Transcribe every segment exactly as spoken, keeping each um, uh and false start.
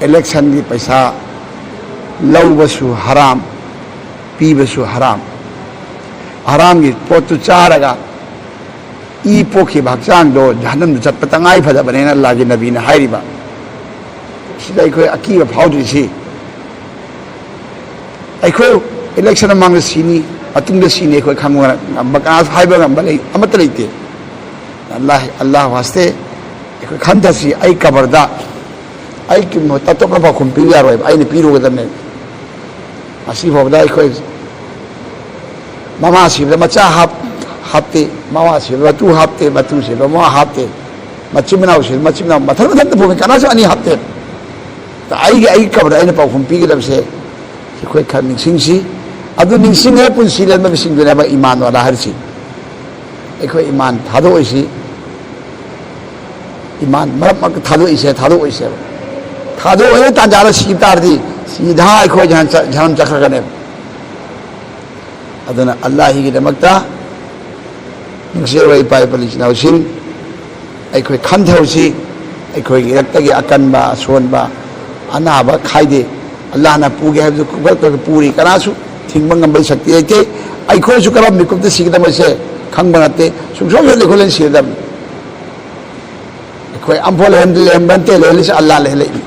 ꯏꯂꯦꯛꯁꯟꯒꯤ ꯄꯩꯁꯥ ꯂꯧꯕꯁꯨ ꯍꯔꯥꯝ, ꯄꯤꯕꯁꯨ ꯍꯔꯥꯝ꯫ ꯍꯔꯥꯝꯒꯤ ꯄꯣꯠꯇꯨ ꯆꯥꯔꯒ ꯏ ꯄꯣꯛꯈꯤꯕ ꯍꯛꯆꯥꯡꯗꯣ ꯖꯍꯟꯅꯝꯗ ꯆꯠꯄ ꯇꯉꯥꯏ ꯐꯗꯕꯅꯦꯅ ꯑꯜꯂꯥꯍꯒꯤ ꯅꯕꯤꯅ ꯍꯥꯏꯔꯤꯕ꯫ ꯁꯤꯗ ꯑꯩꯈꯣꯏ ꯑꯀꯤꯕ ꯐꯥꯎꯗ꯭ꯔꯤꯁꯤ, ꯑꯩꯈꯣꯏ ꯏꯂꯦꯛꯁꯟ ꯃꯃꯥꯡꯗ ꯁꯤꯅꯤ, ꯃꯇꯨꯡꯗ ꯁꯤꯅꯤ ꯑꯩꯈꯣꯏ ꯈꯪꯕ ꯉꯝꯕ, ꯀꯅꯥꯁꯨ ꯍꯥꯏꯕ ꯉꯝꯕ ꯂꯩ, ꯑꯃꯠꯇ ꯂꯩꯇꯦ꯫ ꯑꯜꯂꯥꯍ, ꯑꯜꯂꯥꯍ ꯋꯥꯁꯇꯦ ꯑꯩꯈꯣꯏ ꯈꯟꯊꯁꯤ꯫ ꯑꯩ ꯀꯕꯔꯗ ꯑꯩ ꯀꯤꯝ-, ꯇꯥꯇꯣꯞꯅ ꯄꯥꯎꯈꯨꯝ ꯄꯤꯕ ꯌꯥꯔꯣꯏꯕ, ꯑꯩꯅ ꯄꯤꯔꯨꯒꯗꯕꯅꯦꯕ꯫ ꯉꯁꯤ ꯐꯥꯎꯕꯗ ꯑꯩꯈꯣꯏ ꯃꯃꯥ ꯁꯤꯕꯗ ꯃꯆꯥ ꯍꯥꯞ-, ꯍꯥꯞꯇꯦ, ꯃꯃꯥ ꯁꯤꯕꯗ ꯃꯇꯨ ꯍꯥꯞꯇꯦ, ꯃꯇꯨ ꯁꯤꯕꯗ ꯃꯃꯥ ꯍꯥꯞꯇꯦ, ꯃꯆꯤꯟ ꯃꯅꯥꯎ ꯁꯤꯕꯗ ꯃꯆꯤꯟ ꯃꯅꯥꯎ ꯃꯊꯟ ꯃꯊꯟꯇ ꯄꯣꯛꯏ, ꯀꯅꯥꯁꯨ ꯑꯅꯤ ꯍꯥꯞꯇꯦ꯫ ꯑꯩꯒꯤ, ꯑꯩꯒꯤ ꯀꯕꯔꯗ ꯑꯩꯅ ꯄꯥꯎꯈꯨꯝ ꯄꯤꯒꯗꯕꯁꯦ ꯑꯩꯈꯣꯏ ꯈꯔ ꯅꯤꯡꯁꯤꯡꯁꯤ꯫ ꯑꯗꯨ ꯅꯤꯡꯁꯤꯡꯉꯦ ꯄꯨꯟꯁꯤ ꯂꯦꯟꯕꯁꯤꯡꯗꯨꯅꯦꯕ ꯏꯃꯥꯟ ꯋꯥꯂꯥ ꯍꯥꯏꯔꯤꯁꯤ꯫ ꯑꯩꯈꯣꯏ ꯏꯃꯥꯟ ꯊꯥꯗꯣꯛꯏꯁꯤ, ꯏꯃꯥꯟ ꯃꯔꯛ ꯃꯔꯛꯇ ꯊꯥꯗꯣꯛꯏꯁꯦ, ꯊꯥꯗꯣꯛꯑꯣꯏꯁꯦꯕ꯫ ꯊꯥꯗꯣꯛꯑꯣꯏ ꯇꯥꯟꯖꯥꯗ ꯁꯤꯕ ꯇꯥꯔꯗꯤ ꯁꯤꯗꯥ ꯑꯩꯈꯣꯏ ꯖꯍꯟ-, ꯖꯍꯟꯅꯝ ꯆꯠꯈ꯭ꯔꯒꯅꯦꯕ꯫ ꯑꯗꯨꯅ ꯑꯜꯂꯥꯍꯤꯒꯤꯗꯃꯛꯇ ꯅꯨꯡꯁꯤꯔꯕ ꯏꯄꯥ ꯏꯄꯨ ꯏꯆꯤꯟ ꯏꯅꯥꯎꯁꯤꯡ, ꯑꯩꯈꯣꯏ ꯈꯟꯊꯍꯧꯁꯤ꯫ ꯑꯩꯈꯣꯏꯒꯤ ꯏꯔꯛꯇꯒꯤ ꯑꯀꯟꯕ, ꯑꯁꯣꯟꯕ, ꯑꯅꯥꯕ ꯈꯥꯏꯗꯦ꯫ ꯑꯜꯂꯥꯍꯅ ꯄꯨꯒꯦ ꯍꯥꯏꯕꯗꯨ ꯈꯨꯗꯛꯇ ꯄꯨꯔꯤ, ꯀꯅꯥꯁꯨ ꯊꯤꯡꯕ ꯉꯝꯕꯒꯤ ꯁꯛꯇꯤ ꯂꯩꯇꯦ꯫ ꯑꯩꯈꯣꯏꯁꯨ ꯀꯔꯝꯕ ꯃꯤꯀꯨꯞꯇ ꯁꯤꯒꯗꯕꯁꯦ ꯈꯪꯕ ꯅꯠꯇꯦ꯫ ꯁꯨꯡꯁꯣꯏ ꯁꯣꯏꯗꯅ ꯑꯩꯈꯣꯏ ꯂꯣꯏꯅ ꯁꯤꯒꯗꯕꯅꯤ꯫ ꯑꯩꯈꯣꯏ ꯑꯝꯐꯥꯎ ꯂꯩꯍꯟ-, ꯂꯩꯍꯟꯕ ꯅꯠꯇꯦ, ꯂꯩꯍꯜꯂꯤꯁꯦ ꯑꯜꯂꯥꯍ ꯂꯩꯍꯜꯂꯛꯏꯅꯤ꯫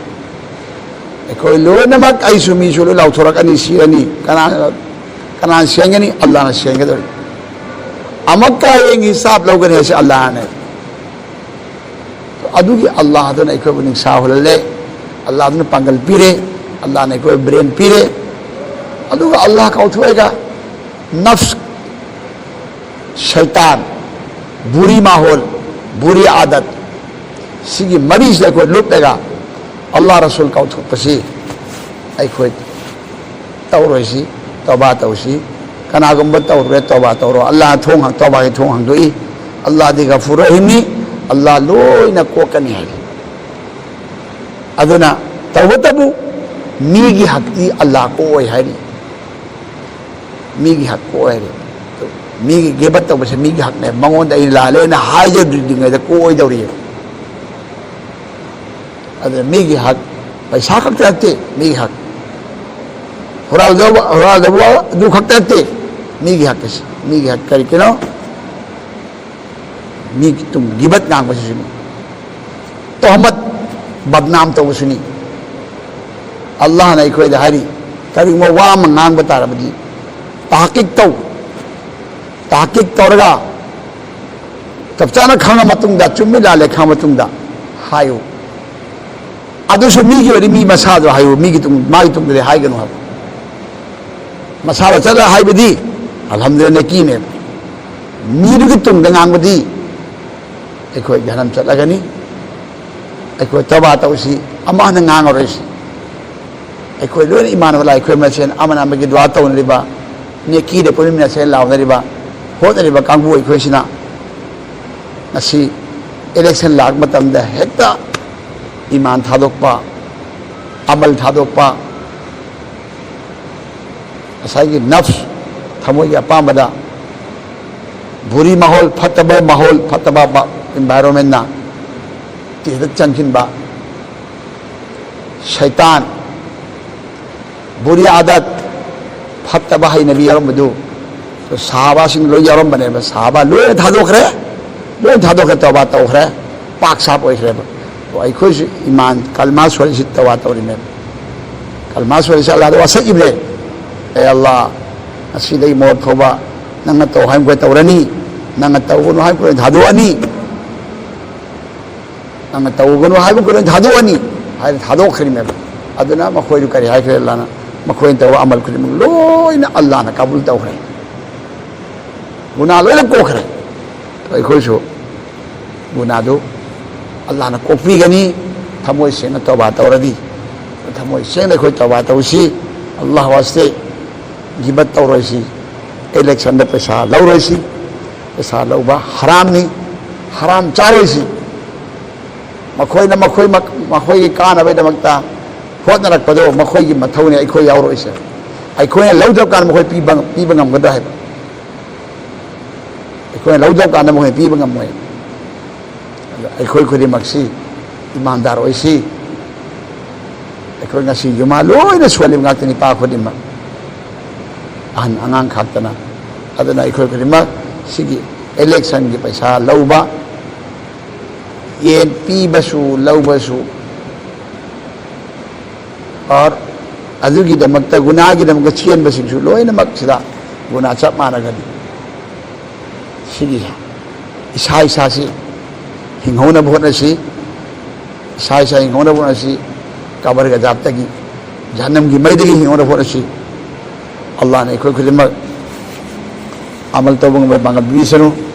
ꯑꯩꯈꯣꯏ ꯂꯣꯏꯅꯃꯛ, ꯑꯩꯁꯨ ꯃꯤꯁꯨ ꯂꯣꯏ ꯂꯥꯎꯊꯣꯔꯛꯀꯅꯤ, ꯁꯤꯔꯅꯤ꯫ ꯀꯅꯥ, ꯀꯅꯥꯅ ꯁꯦꯟꯒꯅꯤ? ꯑꯜꯂꯥꯍꯅ ꯁꯦꯟꯒꯗꯧꯔꯤ꯫ ꯑꯃꯨꯛꯀ ꯍꯌꯦꯡ ꯍꯤꯁꯥꯕ ꯂꯧꯒꯅꯤ ꯍꯥꯏꯁꯦ ꯑꯜꯂꯥꯍꯅꯦ꯫ ꯑꯗꯨꯒꯤ ꯑꯜꯂꯥꯍꯗꯨꯅ ꯑꯩꯈꯣꯏꯕꯨ ꯅꯤꯡꯁꯥ ꯍꯨꯜꯍꯜꯂꯦ, ꯑꯜꯂꯥꯍꯗꯨꯅ ꯄꯥꯡꯒꯜ ꯄꯤꯔꯦ, ꯑꯜꯂꯥꯍꯅ ꯑꯩꯈꯣꯏ ꯕ꯭ꯔꯦꯟ ꯄꯤꯔꯦ꯫ ꯑꯗꯨꯒ ꯑꯜꯂꯥꯍ ꯀꯥꯎꯊꯣꯛꯑꯒ ꯅꯐꯁ, ꯁꯩꯇꯥꯟ, ꯕꯨꯔꯤ ꯃꯥꯍꯣꯜ, ꯕꯨꯔꯤ ꯑꯥꯗꯠ, ꯁꯤꯒꯤ ꯃꯔꯤꯁꯤꯗ ꯑꯩꯈꯣꯏ ꯂꯨꯞꯂꯒ ꯑꯜꯂꯥꯍ ꯔꯁꯨꯜ ꯀꯥꯎꯊꯣꯛꯄꯁꯤ ꯑꯩꯈꯣꯏ ꯇꯧꯔꯣꯏꯁꯤ, ꯇꯧꯕꯥ ꯇꯧꯁꯤ꯫ ꯀꯅꯥꯒꯨꯝꯕ ꯇꯧꯔꯨꯔꯦ, ꯇꯧꯕꯥ ꯇꯧꯔꯣ꯫ ꯑꯜꯂꯥꯍ ꯊꯣꯡ ꯍꯥꯡ-, ꯇꯧꯕꯥꯒꯤ ꯊꯣꯡ ꯍꯥꯡꯗꯣꯛꯏ꯫ ꯑꯜꯂꯥꯍꯗꯤ ꯒꯐꯨꯔ ꯔꯍꯤꯝꯅꯤ, ꯑꯜꯂꯥꯍ ꯂꯣꯏꯅ ꯀꯣꯛꯀꯅꯤ ꯍꯥꯏꯔꯤ꯫ ꯑꯗꯨꯅ ꯇꯧꯕꯇꯕꯨ ꯃꯤꯒꯤ ꯍꯛꯇꯤ ꯑꯜꯂꯥꯍ ꯀꯣꯛꯑꯣꯏ ꯍꯥꯏꯔꯤ꯫ ꯃꯤꯒꯤ ꯍꯛ ꯀꯣꯛꯑꯣꯏ ꯍꯥꯏꯔꯤ꯫ ꯃꯤꯒꯤ ꯒꯤꯕꯠ ꯇꯧꯕꯁꯦ ꯃꯤꯒꯤ ꯍꯛꯅꯦ꯫ ꯃꯉꯣꯟꯗ ꯑꯩ ꯂꯥꯜꯂꯦꯅ ꯍꯥꯏꯖꯗ꯭ꯔꯤꯉꯩꯗ ꯀꯣꯛꯑꯣꯏꯗꯧꯔꯤꯑꯕ꯫ ꯑꯗꯨꯅ ꯃꯤꯒꯤ ꯍꯛ ꯄꯩꯁꯥ ꯈꯛꯇ ꯅꯠꯇꯦ ꯃꯤꯒꯤ ꯍꯛ꯫ ꯍꯨꯔꯥꯜꯗꯧꯕ, ꯍꯨꯔꯥꯜꯗꯧꯕ ꯑꯗꯨ ꯈꯛꯇ ꯅꯠꯇꯦ꯫ ꯃꯤꯒꯤ ꯍꯛ ꯑꯁꯤ, ꯃꯤꯒꯤ ꯍꯛ ꯀꯔꯤ ꯀꯩꯅꯣ? ꯃꯤꯒꯤ ꯇꯨꯡ ꯒꯤꯕꯠ ꯉꯥꯡꯕꯁꯤꯁꯨꯅꯤ꯫ ꯇꯣꯍꯃꯠ, ꯕꯗꯅꯥꯝ ꯇꯧꯕꯁꯨꯅꯤ꯫ ꯑꯜꯂꯥꯍꯅ ꯑꯩꯈꯣꯏꯗ ꯍꯥꯏꯔꯤ, ꯀꯔꯤꯒꯨꯝꯕ ꯋꯥ ꯑꯃ ꯉꯥꯡꯕ ꯇꯥꯔꯕꯗꯤ ꯇꯍꯀꯤꯛ ꯇꯧ꯫ ꯇꯍꯀꯤꯛ ꯇꯧꯔꯒ ꯆꯞ ꯆꯥꯅ ꯈꯪꯉ ꯃꯇꯨꯡꯗ, ꯆꯨꯝꯃꯤ ꯂꯥꯜꯂꯦ ꯈꯪꯉ ꯃꯇꯨꯡꯗ ꯍꯥꯏꯌꯨ꯫ ꯑꯗꯨꯁꯨ ꯃꯤꯒꯤ ꯑꯣꯏꯔꯗꯤ ꯃꯤ ꯃꯁꯥꯗꯣ ꯍꯥꯏꯌꯨ, ꯃꯤꯒꯤ ꯇꯨꯡ-, ꯃꯥꯒꯤ ꯇꯨꯡꯗꯗꯤ ꯍꯥꯏꯒꯅꯨ ꯍꯥꯏꯕ꯫ ꯃꯁꯥꯗ ꯆꯠꯂ ꯍꯥꯏꯕꯗꯤ ꯑꯜꯍꯝꯗꯨꯂꯤꯜꯂꯥꯍ ꯅꯦꯀꯤꯅꯦꯕ꯫ ꯃꯤꯗꯨꯒꯤ ꯇꯨꯡꯗ ꯉꯥꯡꯕꯗꯤ ꯑꯩꯈꯣꯏ ꯖꯍꯟꯅꯝ ꯆꯠꯂꯒꯅꯤ꯫ ꯑꯩꯈꯣꯏ ꯇꯧꯕꯥ ꯇꯧꯁꯤ, ꯑꯃ ꯍꯟꯅ ꯉꯥꯡꯉꯔꯣꯏꯁꯤ꯫ ꯑꯩꯈꯣꯏ ꯂꯣꯏꯅ ꯏꯃꯥꯟꯅꯕ ꯂꯥꯏ, ꯑꯩꯈꯣꯏ ꯃꯁꯦꯟ ꯑꯃꯅ ꯑꯃꯒꯤ ꯗꯨꯋꯥ ꯇꯧꯅꯔꯤꯕ, ꯅꯦꯀꯤꯗ ꯄꯨꯟꯃꯤꯟꯅꯁꯦ ꯂꯥꯎꯅꯔꯤꯕ, ꯍꯣꯠꯅꯔꯤꯕ ꯀꯥꯡꯕꯨ ꯑꯩꯈꯣꯏꯁꯤꯅ ꯉꯁꯤ election ꯂꯥꯛꯄ ꯃꯇꯝꯗ ꯍꯦꯛꯇ ꯏꯃꯥꯟ ꯊꯥꯗꯣꯛꯄ, ꯑꯃꯜ ꯊꯥꯗꯣꯛꯄ, ꯉꯁꯥꯏꯒꯤ ꯅꯐꯁ, ꯊꯃꯣꯏꯒꯤ ꯑꯄꯥꯝꯕꯗ, ꯕꯨꯔꯤ ꯃꯥꯍꯣꯜ, ꯐꯠꯇꯕ ꯃꯥꯍꯣꯜ, ꯐꯠꯇꯕ ꯃ-, environmentꯅ ꯇꯤꯗ ꯆꯪꯁꯤꯟꯕ, ꯁꯩꯇꯥꯟ, ꯕꯨꯔꯤ ꯑꯥꯗꯠ, ꯐꯠꯇꯕ ꯍꯩꯅꯕꯤ ꯌꯥꯎꯔꯝꯕꯗꯨ ꯁꯍꯥꯕꯥꯁꯤꯡ ꯂꯣꯏ ꯌꯥꯎꯔꯝꯕꯅꯦꯕ꯫ ꯁꯍꯥꯕꯥ ꯂꯣꯏꯅ ꯊꯥꯗꯣꯛꯈ꯭ꯔꯦ, ꯂꯣꯏꯅ ꯊꯥꯗꯣꯛꯈ꯭ꯔꯦ, ꯇꯧꯕꯥ ꯇꯧꯈ꯭ꯔꯦ, ꯄꯥꯛ ꯁꯥꯞ ꯑꯣꯏꯈ꯭ꯔꯦꯕ꯫ ꯑꯗꯣ ꯑꯩꯈꯣꯏꯁꯨ ꯏꯃꯥꯟ ꯀꯜꯃꯥ ꯁꯣꯔꯤꯁꯤ ꯇꯧꯕꯥ ꯇꯧꯔꯤꯃꯦꯕ꯫ ꯀꯜꯃꯥ ꯁꯣꯔꯤꯁꯤ ꯑꯜꯂꯥꯗ ꯋꯥꯁꯛꯏꯕꯅꯦ꯫ "ꯑꯦ ꯑꯜꯂꯥ, ꯉꯁꯤꯗꯒꯤ ꯃꯣꯠ ꯐꯥꯎꯕ ꯅꯪꯅ ꯇꯧ ꯍꯥꯏꯕ ꯃꯈꯩ ꯇꯧꯔꯅꯤ, ꯅꯪꯅ ꯇꯧꯒꯅꯨ ꯍꯥꯏꯕ ꯃꯈꯩ ꯊꯥꯗꯣꯛꯑꯅꯤ, ꯅꯪꯅ ꯇꯧꯒꯅꯨ ꯍꯥꯏꯕ ꯃꯈꯩ ꯊꯥꯗꯣꯛꯑꯅꯤ" ꯍꯥꯏꯅ ꯊꯥꯗꯣꯛꯈ꯭ꯔꯤꯃꯦꯕ꯫ ꯑꯗꯨꯅ ꯃꯈꯣꯏꯗꯨ ꯀꯔꯤ ꯍꯥꯏꯈ꯭ꯔꯦ ꯑꯜꯂꯥꯅ? ꯃꯈꯣꯏꯅ ꯇꯧꯕ ꯑꯃꯜ ꯈꯨꯗꯤꯡꯃꯛ ꯂꯣꯏꯅ ꯑꯜꯂꯥꯅ ꯀꯕꯨꯜ ꯇꯧꯈ꯭ꯔꯦ, ꯒꯨꯅꯥ ꯂꯣꯏꯅ ꯀꯣꯛꯈ꯭ꯔꯦ꯫ ꯑꯩꯈꯣꯏꯁꯨ ꯒꯨꯅꯥꯗꯨ ꯑꯜꯂꯥꯅ ꯀꯣꯛꯄꯤꯒꯅꯤ꯫ ꯊꯃꯣꯏ ꯁꯦꯡꯅ ꯇꯧꯕꯥ ꯇꯧꯔꯗꯤ, ꯊꯃꯣꯏ ꯁꯦꯡꯅ ꯑꯩꯈꯣꯏ ꯇꯧꯕꯥ ꯇꯧꯁꯤ꯫ ꯑꯜꯂꯥꯍ ꯋꯥꯁꯇꯦ ꯒꯤꯕꯠ ꯇꯧꯔꯣꯏꯁꯤ, electionꯗ ꯄꯩꯁꯥ ꯂꯧꯔꯣꯏꯁꯤ꯫ ꯄꯩꯁꯥ ꯂꯧꯕ ꯍꯔꯥꯝꯅꯤ, ꯍꯔꯥꯝ ꯆꯥꯔꯣꯏꯁꯤ꯫ ꯃꯈꯣꯏꯅ ꯃꯈꯣꯏ ꯃꯛ-, ꯃꯈꯣꯏꯒꯤ ꯀꯥꯟꯅꯕꯒꯤꯗꯃꯛꯇ ꯍꯣꯠꯅꯔꯛꯄꯗꯣ ꯃꯈꯣꯏꯒꯤ ꯃꯊꯧꯅꯤ, ꯑꯩꯈꯣꯏ ꯌꯥꯎꯔꯣꯏꯁꯦ꯫ ꯑꯩꯈꯣꯏꯅ ꯂꯧꯗ꯭ꯔꯕ ꯀꯥꯟꯗ ꯃꯈꯣꯏ ꯄꯤꯕ, ꯄꯤꯕ ꯉꯝꯒꯗ꯭ꯔꯥ ꯍꯥꯏꯕ꯫ ꯑꯩꯈꯣꯏꯅ ꯂꯧꯗ꯭ꯔꯕ ꯀꯥꯟꯗ ꯃꯈꯣꯏꯅ ꯄꯤꯕ ꯉꯝꯃꯣꯏ꯫ ꯑꯗꯣ ꯑꯩꯈꯣꯏ ꯈꯨꯗꯤꯡꯃꯛꯁꯤ ꯏꯃꯥꯟꯗꯥꯔ ꯑꯣꯏꯁꯤ꯫ ꯑꯩꯈꯣꯏ ꯉꯁꯤ ꯌꯨꯝ ꯂꯣꯏꯅ ꯁꯣꯜꯂꯤꯕ ꯉꯥꯛꯇꯅꯤ, ꯏꯄꯥ ꯈꯨꯗꯤꯡꯃꯛ, ꯑꯍꯟ ꯑꯉꯥꯡ ꯈꯥꯛꯇꯅ꯫ ꯑꯗꯨꯅ ꯑꯩꯈꯣꯏ ꯈꯨꯗꯤꯡꯃꯛ ꯁꯤꯒꯤ ꯏꯂꯦꯛꯁꯟꯒꯤ ꯄꯩꯁꯥ ꯂꯧꯕ, ꯌꯦꯟ ꯄꯤꯕꯁꯨ ꯂꯧꯕꯁꯨ, ꯑꯣꯔ ꯑꯗꯨꯒꯤꯗꯃꯛꯇ, ꯒꯨꯅꯥꯒꯤꯗꯃꯛꯇ ꯆꯦꯟꯕꯁꯤꯡꯁꯨ ꯂꯣꯏꯅꯃꯛ ꯁꯤꯗ ꯒꯨꯅꯥ ꯆꯞ ꯃꯥꯟꯅꯒꯅꯤ꯫ ꯁꯤꯒꯤ ꯏꯁꯥ ꯏꯁꯥꯁꯤ ꯍꯤꯡꯍꯧꯅꯕ ꯍꯣꯠꯅꯁꯤ꯫ ꯏꯁꯥ ꯏꯁꯥ ꯍꯤꯡꯍꯧꯅꯕ ꯍꯣꯠꯅꯁꯤ꯫ ꯀꯕꯔ ꯑꯖꯥꯕꯇꯒꯤ, ꯖꯍꯟꯅꯝꯒꯤ ꯃꯩꯗꯒꯤ ꯍꯤꯡꯍꯧꯅꯕ ꯍꯣꯠꯅꯁꯤ꯫ ꯑꯜꯂꯥꯍꯅ ꯑꯩꯈꯣꯏ ꯈꯨꯗꯤꯡꯃꯛ ꯑꯃꯜ ꯇꯧꯕ ꯉꯝꯕ ꯄꯥꯡꯒꯜ ꯄꯤꯕꯤꯁꯅꯨ꯫